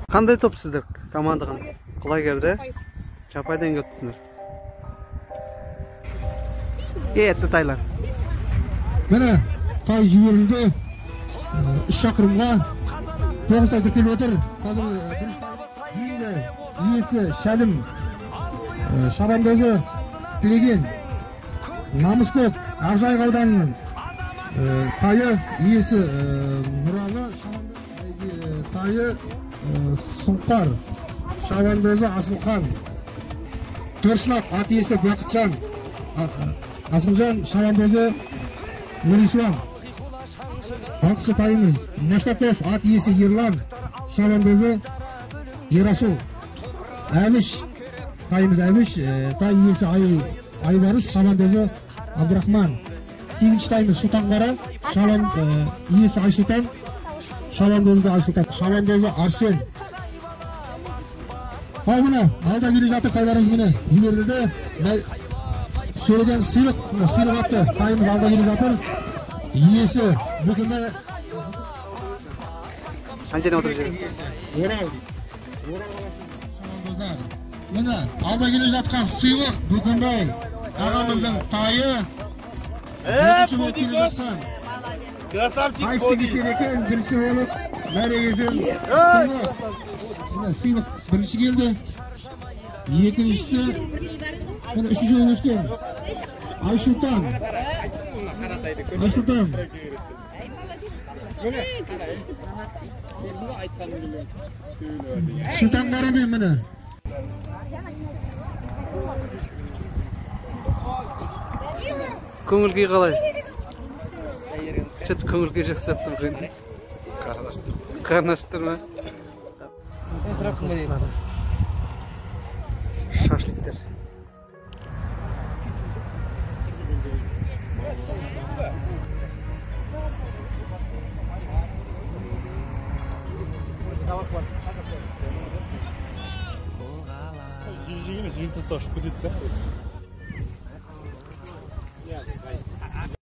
Қандай топ сіздер? Команда қандай? Құлагер де? Чапайдан келіптісіңдер. Етті тайлар. Міне, тай жіберілді. 3 шақырымға 9 тай тіркеліп отыр. Қазір бірінші иесі Шәлім, шабандозы Тілеген, Намыскөк, Ақжайық ауданының тайы, иесі Нұралы, тайы Сұңқар, шабандозы Асылхан, Төршынақ ат иесі Бақытжан, Асылжан, шабандозы Нұрислам. Алтыншы тайымыз Маштаков, ат иесі Ерлан, шабандозы Ерасыл. Әбіш, тайымыз Әбіш, тай иесі Айбарыс, шабандозы Абдрахман. 8-ші тайымыз Сұлтанқара, иесі Айсұлтан, шабандозы Айсұлтан, шабандозы Арсен. Ал міне, алда келе жатыр тайларымыз, міне жіберілді. Сөреден сыйлық, сыйлық атты тайымыз алда келе жатыр. Иесі Бүкіме. Қаншадан отырып жүр? Орал. Орал қаласының шабандоздар. Міне, алда келе жатқан сыйлық Бүкімбай ағамыздың тайы. Красавчик. Қайсысы келсе екен, бірінші болып мәреге сыйлық. Міне, сыйлық бірінші келді. Екіншісі, міне, үшінші болып өскен Айсұлтан. Айсұлтан. Сұлтан Қарамен, міне. Көңіл күй қалай? Чет көңіл күй жақсы тұр. Қарны ашып тұр ма? Шашликтер. Жеңіл ұшып кетеді.